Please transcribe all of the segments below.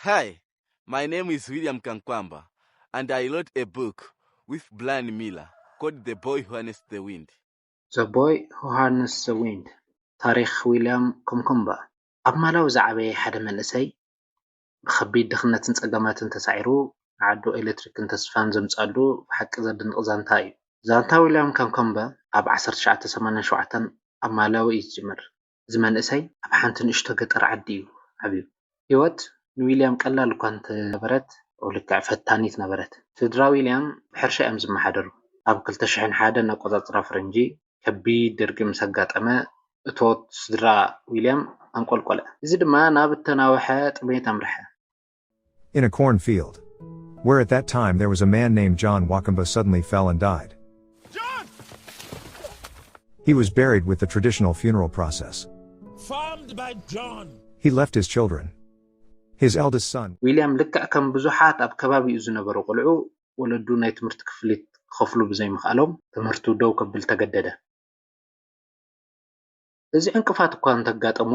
Hi, my name is William Kankwamba, and I wrote a book with Brian Miller called The Boy Who Harnessed the Wind. The Boy Who Harnessed the Wind፣ ታሪኽ ዊልያም ኮምኮምባ። ኣብ ማላዊ ዝዓበየ ሓደ መንእሰይ፣ ብኸቢድ ድኽነትን ጸገማትን ተሳዒሩ፣ ንዓዱ ኤሌክትሪክን ተስፋን ዘምጻሉ ብሓቂ ዘድንቕ ዛንታ እዩ። ዛንታ ዊልያም ኮምኮምባ ኣብ ዓሰርተ ትሽዓተ ሰማንያን ሸውዓተን ኣብ ማላዊ እዩ ዝጅምር። እዚ መንእሰይ ኣብ ሓንቲ ንእሽቶ ገጠር ዓዲ እዩ ዓብዩ። ህይወት ንዊልያም ቀላል እኳ እንተነበረት፣ ብልክዕ ፈታኒት ነበረት። ስድራ ዊልያም ብሕርሻ እዮም ዝመሓደሩ። ኣብ ክልተ ሽሕን ሓደን ኣቆጻጽራ ፈረንጂ፣ ከቢድ ደርቂ ምስ ኣጋጠመ፣ እቶት ስድራ ዊልያም ኣንቆልቆለ። እዚ ድማ ናብ እተናውሐ ጥሜት ኣምርሐ። In a cornfield, where at that time there was a man named John Wakamba suddenly fell and died. He was buried with the traditional funeral process. Farmed by John. He left his children. His eldest son. ዊልያም ልክዕ ከም ብዙሓት ኣብ ከባቢኡ ዝነበሩ ቆልዑ፣ ወለዱ ናይ ትምህርቲ ክፍሊት ክኸፍሉ ብዘይምኽኣሎም፣ ትምህርቱ ደው ከብል ተገደደ። እዚ ዕንቅፋት እኳ እንተጋጠሞ፣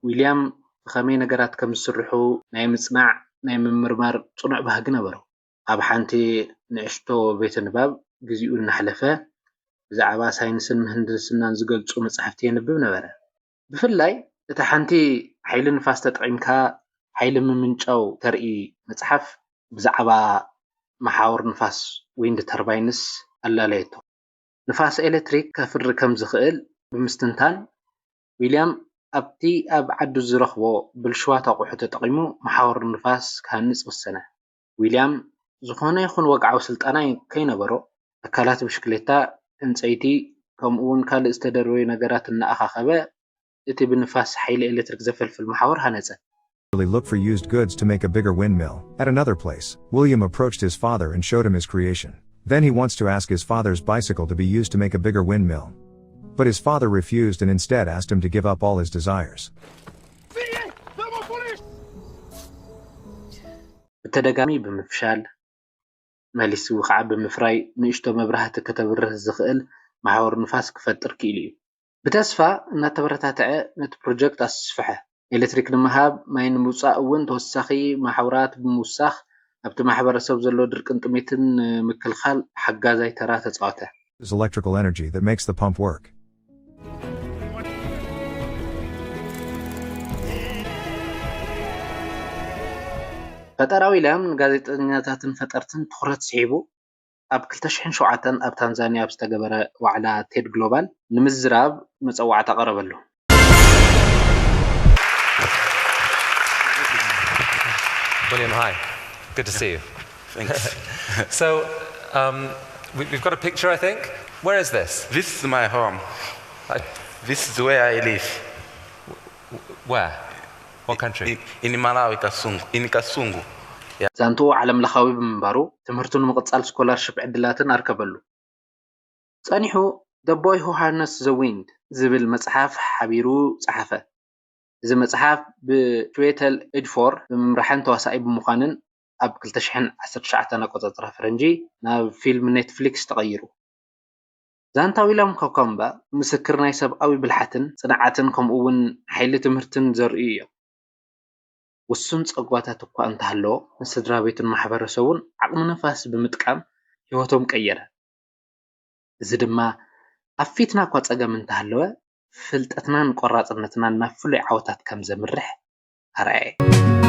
ዊልያም ብኸመይ ነገራት ከም ዝስርሑ ናይ ምጽናዕ፣ ናይ ምምርማር ጽኑዕ ባህጊ ነበሮ። ኣብ ሓንቲ ንእሽቶ ቤተ ንባብ፣ ግዜኡ እናሕለፈ፣ ብዛዕባ ሳይንስን ምህንድስናን ዝገልጹ መጻሕፍቲ የንብብ ነበረ። ብፍላይ እታ ሓንቲ ሓይሊ ንፋስ ተጠቒምካ ሓይሊ ምምንጫው ተርኢ መጽሓፍ፣ ብዛዕባ መሓውር ንፋስ፣ ዊንድ ተርባይንስ፣ ኣላለየቶ። ንፋስ ኤሌክትሪክ ከፍሪ ከም ዝኽእል ብምስትንታን፣ ዊልያም ኣብቲ ኣብ ዓዱ ዝረኽቦ ብልሽዋት ኣቑሑ ተጠቒሙ መሓውር ንፋስ ክሃንጽ ወሰነ። ዊልያም ዝኾነ ይኹን ወግዓዊ ስልጠና ከይነበሮ፣ ኣካላት ብሽክሌታ፣ ዕንጸይቲ፣ ከምኡ'ውን ካልእ ዝተደርበዩ ነገራት እናኣኻኸበ፣ እቲ ብንፋስ ሓይሊ ኤሌክትሪክ ዘፈልፍል መሓውር ሃነጸ። Look for used goods to make a bigger windmill. At another place, William approached his father and showed him his creation. Then he wants to ask his father's bicycle to be used to make a bigger windmill. But his father refused and instead asked him to give up all his desires. ብተደጋሚ ብምፍሻል፣ መሊሱ ከዓ ብምፍራይ ንእሽቶ መብራህቲ ከተብርህ ዝኽእል መሓውር ንፋስ ክፈጥር ክኢሉ እዩ። ብተስፋ እናተበረታተዐ ነቲ ፕሮጀክት ኣስፍሐ። ኤሌክትሪክ ንምሃብ፣ ማይ ንምውጻእ እውን ተወሳኺ መሓውራት ብምውሳኽ ኣብቲ ማሕበረሰብ ዘሎ ድርቅን ጥሜትን ንምክልኻል ሓጋዛይ ተራ ተጻወተ። Is electrical energy that makes the pump work. ፈጠራ ዊልያም ንጋዜጠኛታትን ፈጠርትን ትኹረት ስሒቡ። ኣብ ክልተ ሽሕን ሸውዓተን ኣብ ታንዛንያ ኣብ ዝተገበረ ዋዕላ ቴድ ግሎባል ንምዝራብ መጸዋዕታ ቀረበሉ። William, hi. Good to see you. Thanks. So, um, we, we've got a picture, I think. Where is this? This is my home. I, This is where I live. where? What country? In, in Malawi, Kasungu. In Kasungu. ዛንትኡ ዓለምለኻዊ ብምንባሩ፣ ትምህርቱ ንምቕጻል ስኮላርሺፕ ዕድላትን ኣርከበሉ። ጸኒሑ The Boy Who Harnessed the Wind ዝብል መጽሓፍ ሓቢሩ ጸሓፈ። እዚ መጽሓፍ ብሽዌተል ኤጅፎር ብምምራሕን ተዋሳኣይ ብምዃንን ኣብ ክልተ ሽሕን ዓሰርተ ትሽዓተን ኣቆጻጽራ ፈረንጂ ናብ ፊልም ኔትፍሊክስ ተቐይሩ። ዛንታ ዊልያም ኮኮምባ ምስክር ናይ ሰብኣዊ ብልሓትን ጽንዓትን ከምኡ እውን ሓይሊ ትምህርትን ዘርእዩ እዮም። ውሱን ጸጓታት እኳ እንተሃለዎ፣ ንስድራ ቤቱን ማሕበረሰቡን ዓቕሚ ንፋስ ብምጥቃም ህይወቶም ቀየረ። እዚ ድማ ኣብ ፊትና እኳ ጸገም እንተሃለወ፣ ፍልጠትናን ቆራጽነትናን ናብ ፍሉይ ዓወታት ከም ዘምርሕ ኣርኣየ።